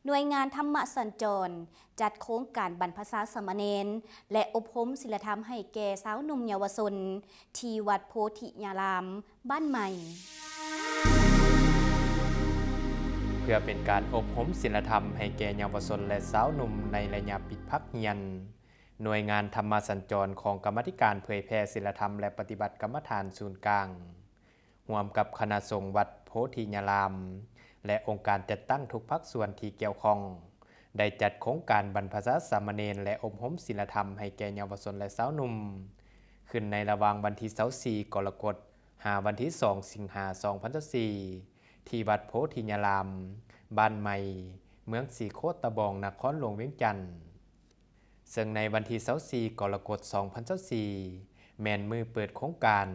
ໜ່ວຍງານທຳມະສັນຈອນ ຈັດໂຄງການບັນພະຊາສາມະເນນ ແລະ ອົບຮົມສິນລະທຳໃຫ້ແກ່ຊາວໜຸ່ມເຍົາວະຊົນ ທີ່ວັດໂພທິຍາລາມ ບ້ານໃໝ່. ເພື່ອເປັນການອົບຮົມສິນລະທຳໃຫ້ແກ່ເຍົາວະຊົນ ແລະ ຊາວໜຸ່ມໃນໄລຍະປິດພາກຮຽນ, ໜ່ວຍງານທຳມະສັນຈອນຂອງກຳມາທິການເຜີຍແຜ່ສິນລະທຳ ແລະ ປະຕິບັດກຳມະຖານສູນກາງ ຮ່ວມກັບຄະນະສົງວັດໂພທິຍາລາມ ແລະ ອົງການຈັດຕັ້ງທຸກພາກສ່ວນທີ່ກ່ຽວຂ້ອງ ໄດ້ຈັດໂຄງການບັນພະຊາສາມະເນນ ແລະ ອົບຮົມສິນລະທຳໃຫ້ແກ່ເຍົາວະຊົນ ແລະ ຊາວໜຸ່ມ ຂຶ້ນໃນລະຫວ່າງວັນທີຊາວສີ່ ກໍລະກົດ ຫາວັນທີສອງ ສິງຫາ ສອງພັນຊາວສີ່ ທີ່ວັດໂພທິຍາລາມ ບ້ານໃໝ່ ເມືອງສີໂຄດຕະບອງ ນະຄອນຫຼວງວຽງຈັນ. ເຊິ່ງໃນວັນທີຊາວສີ່ ກໍລະກົດ ສອງພັນຊາວສີ່ ແມ່ນມື້ເປີດໂຄງການ,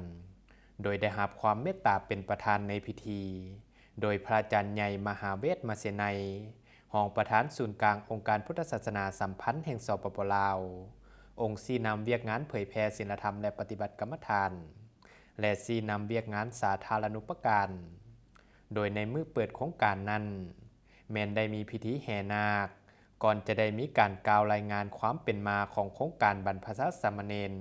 ໂດຍໄດ້ຮັບຄວາມເມດຕາເປັນປະທານໃນພິທີ ໂດຍພະອາຈານໃຫຍ່ ມະຫາເວດ ມະເສໄນ ຮອງປະທານສູນກາງອົງການພຸດທະສາສະໜາສຳພັນແຫ່ງ ສປປ ລາວ, ອົງຊີ້ນຳວຽກງານເຜີຍແຜ່ສິນລະທຳ ແລະ ປະຕິບັດກຳມະຖານ ແລະ ຊີ້ນຳວຽກງານສາທາລະນຸປະການ. ໂດຍໃນມື້ເປີດໂຄງການນັ້ນ ແມ່ນໄດ້ມີພິທີແຫ່ນາກ ກ່ອນຈະໄດ້ມີການກ່າວລາຍງານຄວາມເປັນມາຂອງໂຄງການບັນພະຊາສາມະເນນ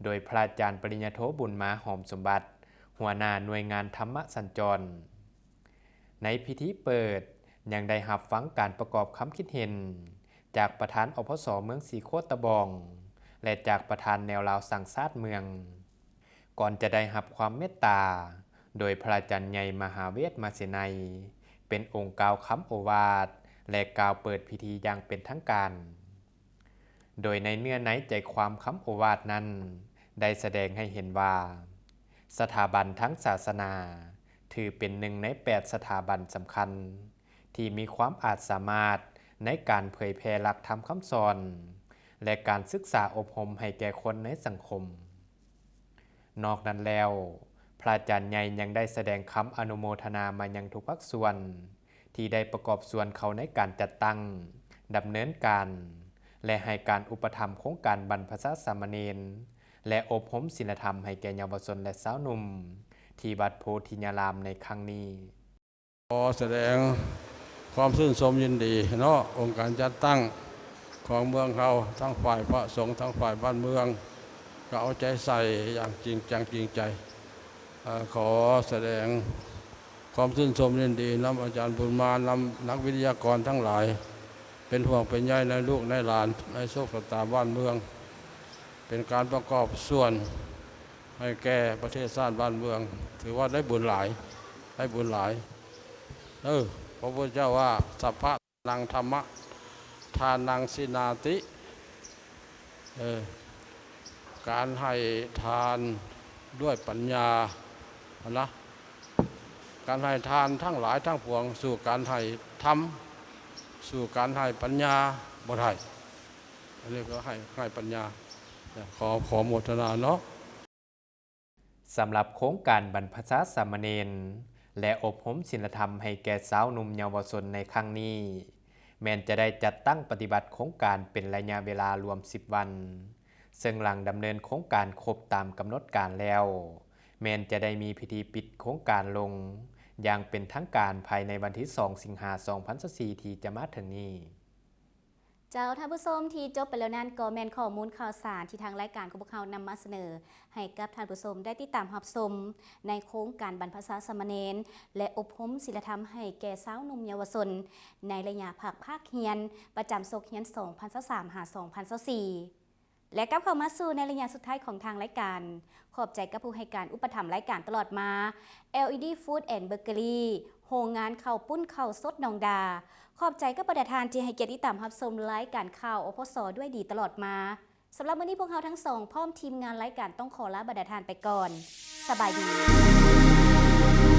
ໂດຍພະອາຈານປະລິນຍາໂທ ບຸນມາ ຫອມສົມບັດ ຫົວໜ້າໜ່ວຍງານທຳມະສັນຈອນ. ໃນພິທີເປີດ ຍັງໄດ້ຮັບຟັງການປະກອບຄຳຄິດເຫັນ ຈາກປະທານ ອພສ ເມືອງສີໂຄດຕະບອງ ແລະ ຈາກປະທານແນວລາວສ້າງຊາດເມືອງ. ກ່ອນຈະໄດ້ຮັບຄວາມເມດຕາ ໂດຍພະອາຈານໃຫຍ່ ມະຫາເວດ ມະເສໄນ ເປັນອົງກ່າວຄຳໂອວາດ ແລະ ກ່າວເປີດພິທີຢ່າງເປັນທາງການ. ໂດຍໃນເນື້ອໃນໃຈຄວາມຄຳໂອວາດນັ້ນ ໄດ້ສະແດງໃຫ້ເຫັນວ່າ ສະຖາບັນທາງສາສະໜາ ຖືເປັນໜຶ່ງໃນແປດສະຖາບັນສຳຄັນ ທີ່ມີຄວາມອາດສາມາດໃນການເຜີຍແຜ່ຫຼັກທຳຄຳສອນ ແລະ ການສຶກສາອົບຮົມໃຫ້ແກ່ຄົນໃນສັງຄົມ. ນອກນັ້ນແລ້ວ, ພະອາຈານໃຫຍ່ຍັງໄດ້ສະແດງຄຳອະນຸໂມທະນາມາຍັງທຸກພາກສ່ວນ ທີ່ໄດ້ປະກອບສ່ວນເຂົ້າໃນການຈັດຕັ້ງ, ດຳເນີນການ ແລະ ໃຫ້ການອຸປະຖຳໂຄງການບັນພະຊາສາມະເນນ ແລະ ອົບຮົມສິນລະທຳໃຫ້ແກ່ເຍົາວະຊົນ ແລະ ຊາວໜຸ່ມ ທີ່ວັດໂພທິຍາລາມໃນຄັ້ງນີ້. ຂໍສະແດງຄວາມຊື່ນຊົມຍິນດີເນາະ, ອົງການຈັດຕັ້ງຂອງເມືອງເຮົາ ທັງຝ່າຍພະສົງ ທັງຝ່າຍບ້ານເມືອງ ກໍເອົາໃຈໃສ່ຢ່າງຈິງຈັງຈິງໃຈ. ເອີ ຂໍສະແດງຄວາມຊື່ນຊົມຍິນດີນຳອາຈານບຸນມາ, ນຳນັກວິທະຍາກອນທັງຫຼາຍ ເປັນຫ່ວງເປັນໃຍໃນລູກໃນຫຼານ ໃນໂຊກຊະຕາບ້ານເມືອງ, ເປັນການປະກອບສ່ວນ ໃຫ້ແກ່ປະເທດຊາດບ້ານເມືອງ ຖືວ່າໄດ້ບຸນຫຼາຍ, ໄດ້ບຸນຫຼາຍ. ເອີ ພະພຸດທະເຈົ້າວ່າ ສັບພະທານັງທຳມະທານັງສິນາຕິ. ເອີ ການໃຫ້ທານດ້ວຍປັນຍາຫັ້ນນະ, ການໃຫ້ທານທັງຫຼາຍທັງປວງ ສູ້ການໃຫ້ທຳ ສູ້ການໃຫ້ປັນຍາບໍ່ໄດ້. ອັນນີ້ກໍໃຫ້ ໃຫ້ປັນຍາ. ຂໍ ຂໍໂມທະນາເນາະ. ສຳລັບໂຄງການບັນພະຊາສາມະເນນ ແລະ ອົບຮົມສິນລະທຳໃຫ້ແກ່ຊາວໜຸ່ມເຍົາວະຊົນໃນຄັ້ງນີ້ ແມ່ນຈະໄດ້ຈັດຕັ້ງປະຕິບັດໂຄງການເປັນໄລຍະເວລາລວມສິບວັນ, ເຊິ່ງຫຼັງດຳເນີນໂຄງການຄົບຕາມກຳນົດການແລ້ວ, ແມ່ນຈະໄດ້ມີພິທີປິດໂຄງການລົງຢ່າງເປັນທາງການ ພາຍໃນວັນທີສອງ ສິງຫາ ສອງພັນຊາວສີ່ ທີ່ຈະມາເຖິງນີ້. ເຈົ້າ, ທ່ານຜູ້ຊົມ, ທີ່ຈົບໄປແລ້ວນັ້ນກໍແມ່ນຂໍ້ມູນຂ່າວສານທີ່ທາງລາຍການຂອງພວກເຮົານຳມາສະເໜີໃຫ້ກັບທ່ານຜູ້ຊົມໄດ້ຕິດຕາມຮັບຊົມ ໃນໂຄງການບັນພະຊາສາມະເນນ ແລະ ອົບຮົມສິນລະທຳໃຫ້ແກ່ຊາວໜຸ່ມເຍົາວະຊົນ ໃນໄລຍະພັກພາກຮຽນ ປະຈຳສົກຮຽນ ສອງພັນຊາວສາມ ຫາ ສອງພັນຊາວສີ່. ແລະ ກັບເຂົ້າມາສູ່ໃນໄລຍະສຸດທ້າຍຂອງທາງລາຍການ. ຂອບໃຈກັບຜູ້ໃຫ້ການອຸປະຖຳລາຍການຕະຫຼອດມາ, ແອລອີດີ Food and Bakery, ໂຮງງານເຂົ້າປຸ້ນເຂົ້າສົດໜອງດາ. ຂອບໃຈກັບບັນດາທ່ານທີ່ໃຫ້ກຽດຕິດຕາມຮັບຊົມລາຍການຂ່າວ ອພສ ດ້ວຍດີຕະຫຼອດມາ. ສຳລັບມື້ນີ້ພວກເຮົາທັງສອງ ພ້ອມທີມງານລາຍການຕ້ອງຂໍລາບັນດາທ່ານໄປກ່ອນ. ສະບາຍດີ.